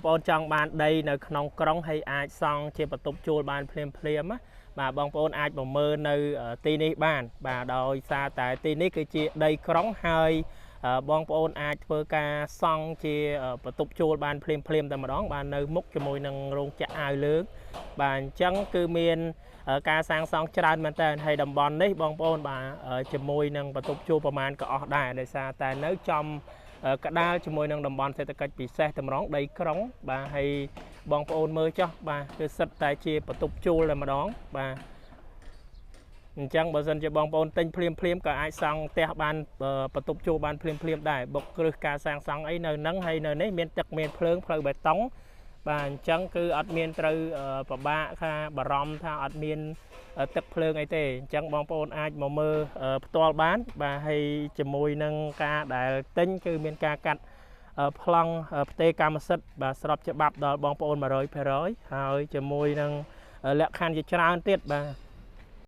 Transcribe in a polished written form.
បងប្អូនចង់បានដីនៅក្នុងក្រុងហើយអាចសង់ជាបន្ទប់ជួលបានភ្លាមភ្លាមណាបាទបងប្អូនអាចមកមើលនៅទីនេះបាន បាទដោយសារតែទីនេះគឺជាដីក្រុងហើយបងប្អូនអាចធ្វើការសង់ជាបន្ទប់ជួលបានភ្លាមភ្លាមតែម្ដងបាទនៅមុខជាមួយនឹងរោងចក្រអាវលើកបាទអញ្ចឹងគឺមានការសាងសង់ច្រើនមែនតើហើយតំបន់នេះបងប្អូនបាទជាមួយនឹងបន្ទប់ជួលប្រមាណក៏អស់ដែរដោយសារតែនៅចំកដាលជាមួយនឹងតំបន់សេដ្ឋកិច្ចពិសេសតម្រងដីក្រុងបាទហើយបងប្អូនមើលចុះបាទគឺសិតតែជាបន្ទប់ជួលតែម្ដងបាទអញ្ចឹងបើសិនជាបងប្អូនទិញភ្លាមភ្លាមក៏អាចសង់ផ្ទះបានបន្ទប់ជួលបានភ្លាមភ្លាមដែរបុកគ្រឹះការសាងសង់អីនៅនឹងហើយនៅនេះមានទឹកមានភ្លើងផ្លូវបេតុងបាទអញ្ចឹងគឺអត់មានត្រូវពិបាកថាបារម្ភថាអត់មានទឹកភ្លើងអីទេអញ្ចឹងបងប្អូនអាចមកមើលផ្ទាល់បានបាទហើយជាមួយនឹងការដែលទិញគឺមានការកាត់ប្លង់ផ្ទេរកម្មសិទ្ធិបាទស្របច្បាប់ដល់បងប្អូន100%ហើយជាមួយនឹងលក្ខខណ្ឌជាច្រើនទៀតបាទ។